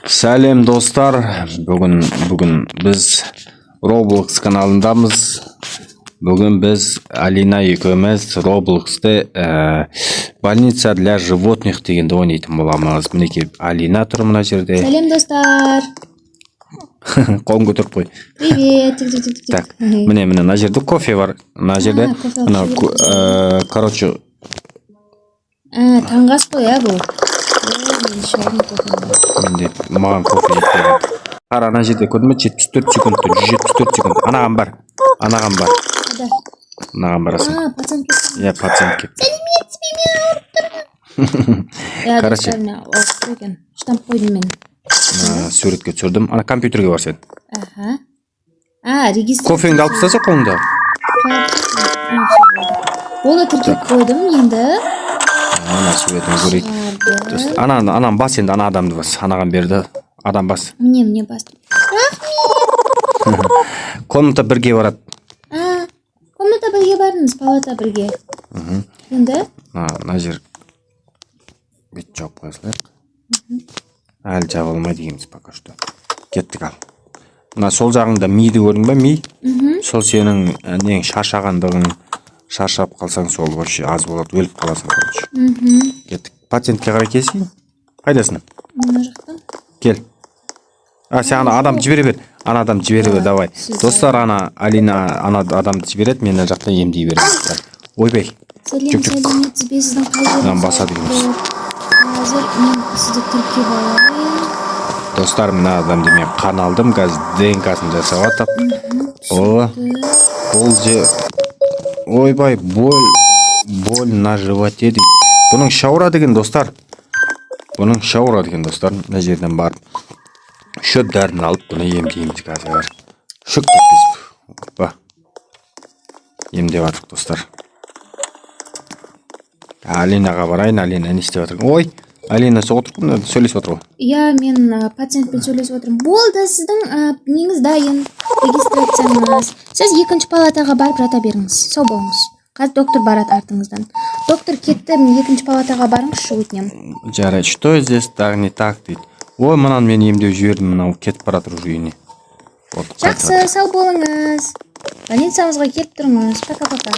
Сәлем, достар! Бүгін біз Roblox каналындамыз. Бүгін біз Алина екеуміз Roblox'ты «Больница для животных» дегенді ойнайтын боламыз. Мінекей, Алина тұр мына жерде. Сәлем, достар! Қолын көтеріп қой. Привет! Тик, тик, тик, тик. Так, міне, мына жерде кофе бар. Мына жерде А, кофе алып мына ішу короче. А, таңғы ас қой, иә, бұл? Ой, мен іше алдым кофені. Менде, маған кофе жетпей қалды. Қара, ана жерде көрдің бе, 74 секунд, 174 секунд. Анаған бар. Анаған бар. Қайда? Мынаған барасың. А, пациент кетті. Иә, пациент келіпті. Сәлеметсіз бе, мен ауырып тұрмын. Иә, Короче. достар, мына ауырып тұр екен. Штамп қойдым мен. Мына суретке түсірдім. Ана компьютерге бар сен. Аха. А, регистрация. Кофеңді алып тастаса қолыңда. А, всё, болды. Болды, тіркеп қойдым енді. Ана суретін көрейік. Шығарды. Ана, ананы бас енді, ана адамды бас. Анаған берді. Адам бас. Міне, міне, бастым. Комната бірге барады. А, комната бірге бардыңыз, палата бірге. Енді? Мына жер бүйтіп жауып қоя салайық. Әлі жаба алмайды екенбіз пока что. Кеттік, ал. Мына сол жағыңда миды көрдің ба, ми? Сол сенің нең, шаршағандығың, шаршап қалсаң, сол вообще аз болады, өліп қаласың, короче. Кеттік. Пациентке қарай келсейін. Қайдасың? Мына жақтан. Кел. А, сен ана адамды жібере бер. Ана адамды жібере бер, давай. Сіз Достар, ана Алина ана адамды жібереді, мен мына жақта емдей беремін. Ойбай. Сәлем, Жүк, жүк. сәлеметсіз бе, сіздің қай жеріңіз Мынаны басады ауырып екенбіз. тұр? Қазір мен сізді тіркеп алайын. Достар, мына адамды мен қан алдым, қазір ДНК-сын жасап жатыр. О, бұл же, ойбай, боль на животе дейді. Бұның іші ауырады екен, достар. Бұның іші ауырады екен, достар. Мына жерден барып шөп дәріні алып, бұны емдейміз қазір. Шөп кеткізіп. Опа. Емдеп жатырық, достар. Алинаға барайын, Алина не істеп жатыр? Ой, Алина соғып отыр ғой, мына сөйлесіп отыр ғой. Иә, мен пациентпен сөйлесіп отырмын. Болды, сіздің неңіз дайын, регистрацияңыз. Сіз екінші палатаға барып жата беріңіз. Сау болыңыз. Қазір доктор барады артыңыздан. Доктор кетті, мен екінші палатаға барыңызшы, өтінемін. Жарайды, что здесь так не так дейді. Ой, мынаны мен емдеп жібердім, мынау кетіп бара жатыр уже үйіне. Болды, қайтып Жақсы, жатыр. сау болыңыз. Больницамызға келіп тұрыңыз. Пока, пока.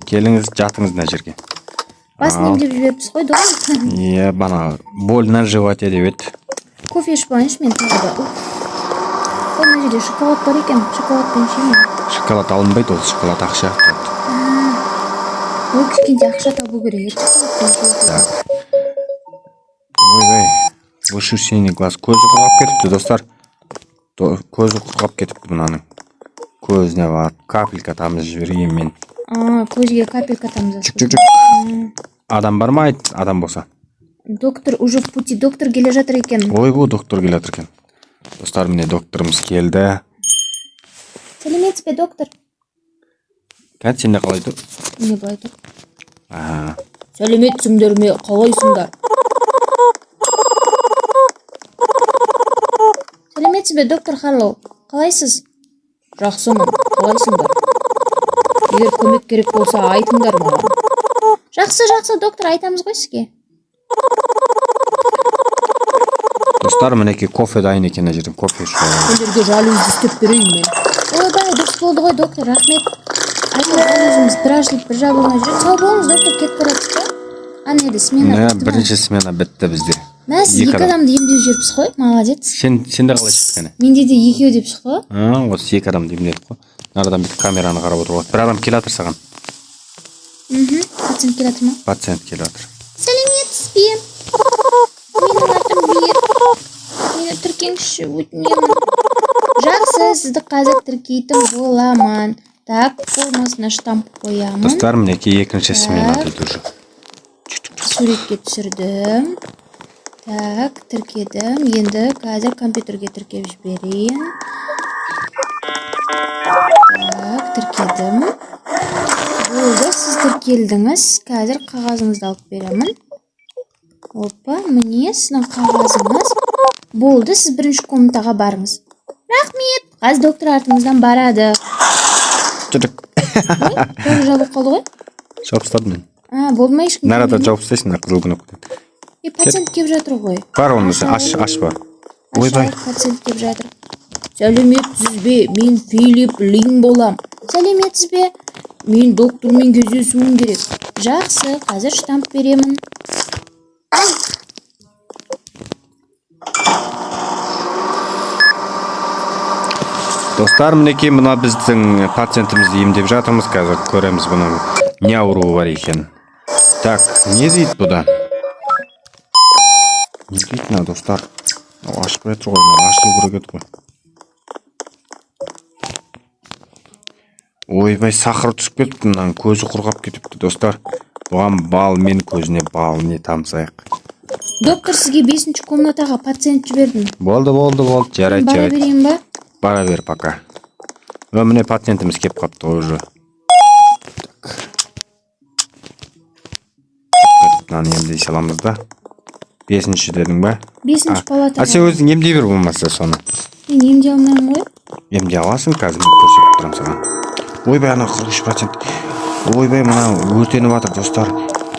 Келіңіз, жатыңыз мына жерге. Басын Ал. емдеп жіберіппіз ғой, доктор. Иә, бана боль на животе деп еді. Кофе ішіп алайыншы мен тағы да. Уф. Ой, мына жерде шоколад бар екен. Шоколадпен ішемін. Шоколад алынбайды, ол шоколад ақша тұрады. Ой, кішкентай ақша табу керек еді шоколадпен жеуге. Так. Ойбай, выше синий глаз. Көзі құрғап кетіпті, достар. Көзі құрғап кетіпті мынаның. Көзіне барып капелька тамызып жіберейін мен. А, көзге капелька тамызасыз. Чик, чик, чик. Адам бар ма, айт, адам болса. Доктор уже в пути. Доктор келе жатыр екен. Ойбу, доктор келе жатыр екен. Достар, міне, докторымыз келді. Сәлеметсіз бе, доктор? Кәне, сенде қалай тұр? Не, былай тұр. Аха. Сәлеметсіңдер ме, қалайсыңдар? Сәлеметсіз бе, доктор Харлоу? Қалайсыз? Жақсымын, қалайсыңдар? Егер көмек керек болса, айтыңдар маған. Жақсы, жақсы, доктор, айтамыз ғой сізге. Достар, мінекей, кофе дайын екен, мына жерден кофе ішіп алайық. Сендерге жалюзді істеп берейін мен. Ойбай, дұрыс болды ғой, доктор, рахмет. Айтып жалюзіміз бір ашылып, бір жабылмай жүреді. Сау болыңыз, доктор, кетіп бара жатсыз ба? Ана еді, смена Міне, бітті ма? бірінші смена бітті бізде. Мә, сіз Екі екі адам. адамды емдеп жіберіпсіз ғой, молодец. Сенде қалай шықты, кәне? Менде де екеу деп шықты ғой. А, осы екі адамды емдедік қой. Мына адам бүйтіп камераны қарап отыр ғой. Бір адам келе жатыр саған. Пациент келе жатыр ма? Пациент келе жатыр. Сәлеметсіз бе? Менің атым Бер. Мені тіркеңізші, өтінемін. Жақсы, сізді қазір тіркейтін боламын. Так, формасына штамп қоямын. Достар, мінекей, екінші смена Так. дейді уже. Суретке түсірдім. Так, тіркедім. Енді қазір компьютерге тіркеп жіберейін. Так, тіркедім. Болды, сіз тіркелдіңіз. Қазір қағазыңызды алып беремін. Опа, міне сіздің қағазыңыз. Болды, сіз бірінші комнатаға барыңыз. Рахмет. Қазір доктор артыңыздан барады. Жүрік. Ой, бәрі жабылып қалды ғой. Жауып тастадым мен. А, болды ма, ешкім Мына арада келмей ме? жауып тастайсың, мына қызыл кнопкадан. Е, пациент келіп жатыр ғой. Бар, оны сен аш, аш бар. Ойбай. Ашайық, пациент келіп жатыр. Сәлеметсіз бе, мен Филипп Лин болам. Сәлеметсіз бе? Мен доктормен кездесуім керек. Жақсы, қазір штамп беремін. Достар, мінекей, мына біздің пациентімізді емдеп жатырмыз. Қазір көреміз, бұның не ауруы бар екен. Так, не дейді бұда? Не дейді мына, достар? Мынау ашпай тұр ғой, мынау ашылу керек еді ғой. Ойбай, сахар түсіп кетіпті, мынаның көзі құрғап кетіпті, достар. Бұған бал мен көзіне бал не тамсайық. Доктор, сізге бесінші комнатаға пациент жібердім. Болды, болды, болды, жарайды. Бара Жарайды. берейін ба? Бара бер пока. О, міне, пациентіміз келіп қалыпты ғой уже. Так. Мынаны емдей саламыз да. Бесінші дедің ба? Бесінші палатаға. А сен өзің емдей бер болмаса соны. Мен емдей алмаймын ғой. Емдей аласың, қазір мен көрсетіп тұрамын саған. Ойбай, ана 43%. Ойбай, мына өртеніп жатыр, достар.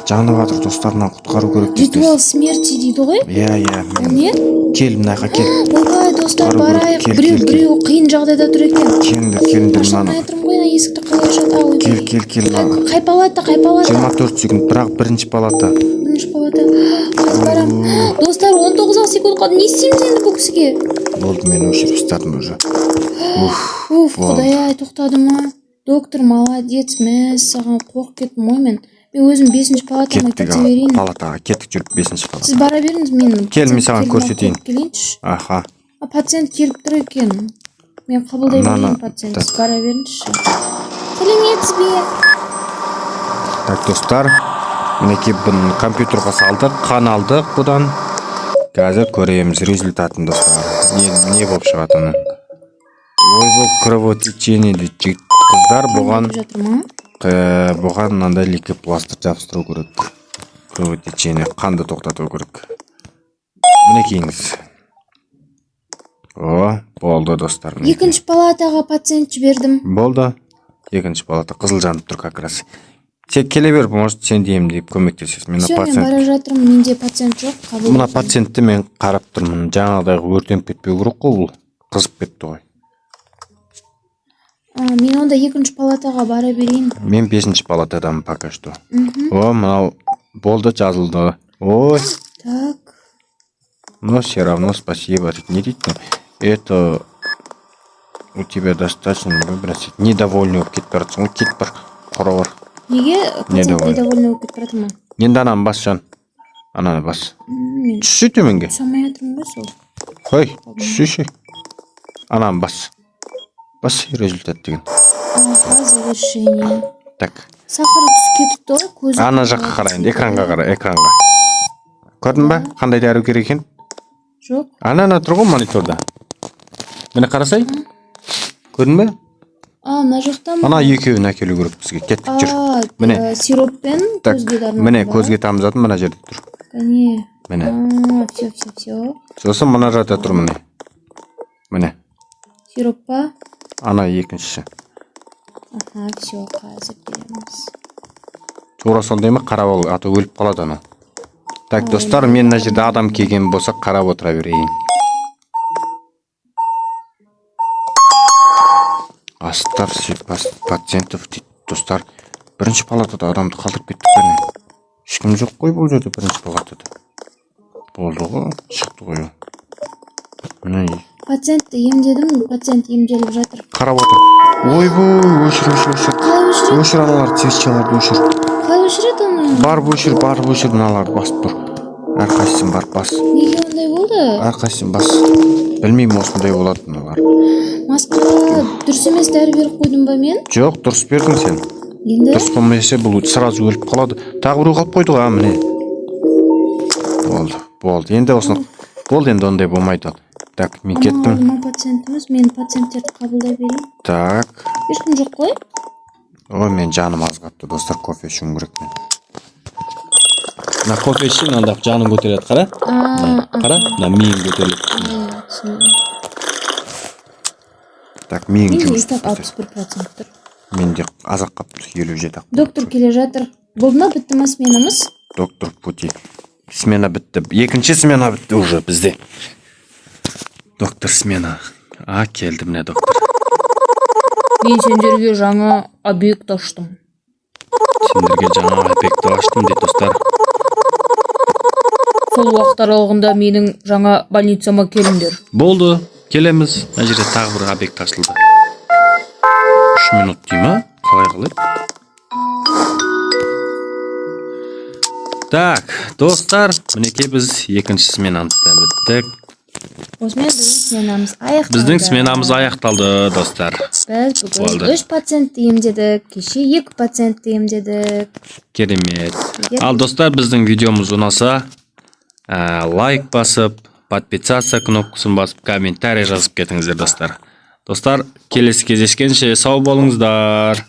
Жанып жатыр, достар, мынаны құтқару керек тез. Ритуал смерти дейді ғой. Иә. Ол не? Кел, мына жаққа кел. Ойбай, достар, Құтқару керек. барайық. Кел, Біреу кел, кел. біреу қиын жағдайда тұр екен. Келіңдер, келіңдер. Аша Мынаны. алмай тұрмын ғой, ана есікті қалай ашады? А, ойбай. Кел, кел, кел, мынаны. Қай палата, қай палата? 24 секунд, бірақ бірінші палата. Бірінші палата. Қазір барамын. Достар, 19 ақ секунд қалды. Не істейміз енді бұл кісіге? Болды, мен өшіріп тастадым уже. Уф. Уф, Болды. құдай ай, тоқтады ма? Доктор, молодец, мәссаған, қорқып кеттім ғой мен. Мен өзім бесінші палатама Кеттік кете ал, берейін. палатаға кеттік, жүріп бесінші Сіз палата. бара беріңіз, мен Кел, мен пациент саған келді ма, көрсетейін. көріп келейінші. Аха. А, пациент келіп тұр екен. Мен қабылдай берейін пациент. Так. Сіз бара беріңізші. Сәлеметсіз бе? Так, достар, мінекей, бұны компьютерға салдық, қан алдық бұдан. Қазір көреміз результатын, достар. Не болып шығатынын. Ойбай, кровотечение дейді, жігіт қыздар, бұған Қан кетіп жатыр ма? Бұған мынандай лейкопластырь жабыстыру керек. Кровотечение, қанды тоқтату керек. Мінекейіңіз. О, болды, достар, мінекей. Екінші палатаға пациент жібердім. Болды. Екінші палата қызыл жанып тұр как раз. Сен келе бер, может, сен де емдеп көмектесесің. Мына Все, мен пациент бара жатырмын. Менде пациент жоқ. Мына Қабылдап. пациентті мен қарап тұрмын. Жаңағыдай өртеніп кетпеу керек қой, бұл. Қызып кетті ғой. А, мен онда екінші палатаға бара берейін. Мен бесінші палатадамын пока что. О, мынау болды, жазылды. Ой, Так. но все равно спасибо. Не дейді? Это у тебя достаточно выбросить. Недовольный болып кетіп бара жатсың ғой, кет бар. Құра бар. Неге пациент Недовольный. недовольный болып кетіп бара жатыр ма? Енді ананы бас, жан. Ананы бас. Мен Түссе төменге. түсе алмай жатырмын ғой сол. Ой, түссейші. Ананы бас. Бас, результат деген. Аха, завершение. Так. Сахары түсіп кетіпті ғой, көзі. Ана жаққа қара енді, экранға қара, экранға. Көрдің ба? Қандай дәрі керек екен? Жоқ. Ана тұр ғой мониторда. Міне, қарасай. Көрдің бе? А, мына жақта ма? Ана екеуін әкелу керек бізге. Кеттік, жүр. А, Міне. Сироппен Так, көзге арналған міне, ба? көзге тамызатын мына жерде тұр. Кәне. Міне. А, все, все, все. Сосын мына жақта тұр, міне. Міне. Сироп па? Ана екіншісі. Аха, все, қазір береміз. Тура сондай ма, қарап ал, а то өліп қалады анау. Так, достар, мен мына жерде адам келген болса, қарап отыра берейін. Оставь пациентов дейді, достар. Бірінші палатада адамды қалдырып кеттік пе, не? Ешкім жоқ қой бұл жерде, бірінші палатада. Болды ғой, шықты ғой ол. Міне. Пациентті емдедім, пациент емделіп жатыр. Қарап отыр. Ойбой, өшір, өшір, өшір. Қалай өшіреді? Өшір аналарды, свечаларды өшір. Қалай өшіреді оны? Барып өшір, барып өшір, мыналарды басып тұр. Әрқайсысын барып бас. Неге ондай болды? Әрқайсысын бас. Білмеймін, осындай болады мыналар. Масқара, дұрыс емес дәрі беріп қойдым ба мен? Жоқ, дұрыс бердің сен. Енді? Дұрыс болмаса, бұл сразу өліп қалады. Тағы біреу қалып қойды ғой, а, міне. Болды, болды. Енді осыны болды, енді ондай болмайды. Так, мен кеттім. Мына пациентіміз, мен пациенттерді қабылдай берейін. Так. Ешкім жоқ қой? Ой, мен жаным аз қапты, достар, кофе ішуім керек мен. Мына кофе ішсең, мынандай жаның көтеріледі, қара. А, Қара, мына миың көтеріледі. а, түсіндім. Так, миың Менде жұмыс и так істейді. 61% тұр. Менде аз ақ қапты, 57 ақ. Доктор келе жатыр. Болды ма, бітті ма сменамыз? Доктор в пути. Смена бітті. Екінші смена бітті уже бізде. Доктор смена. А, келді, міне, доктор. Мен сендерге жаңа объект аштым. Сендерге жаңа объект аштым дейді, достар. Сол уақыт аралығында менің жаңа больницама келіңдер. Болды, келеміз. Мына жерде тағы бір объект ашылды. 3 минут дей ма? Қалай, қалай? Так, достар, мінекей, біз екінші сменаны да біттік. Осымен біздің сменамыз аяқталды. Біздің сменамыз аяқталды, достар. Біз бүгін Болды. үш пациентті емдедік, кеше екі пациентті емдедік. Керемет. Ал, достар, біздің видеомыз ұнаса, лайк басып, подписаться кнопкасын басып, комментарий жазып кетіңіздер, достар. Достар, келесі кездескенше сау болыңыздар.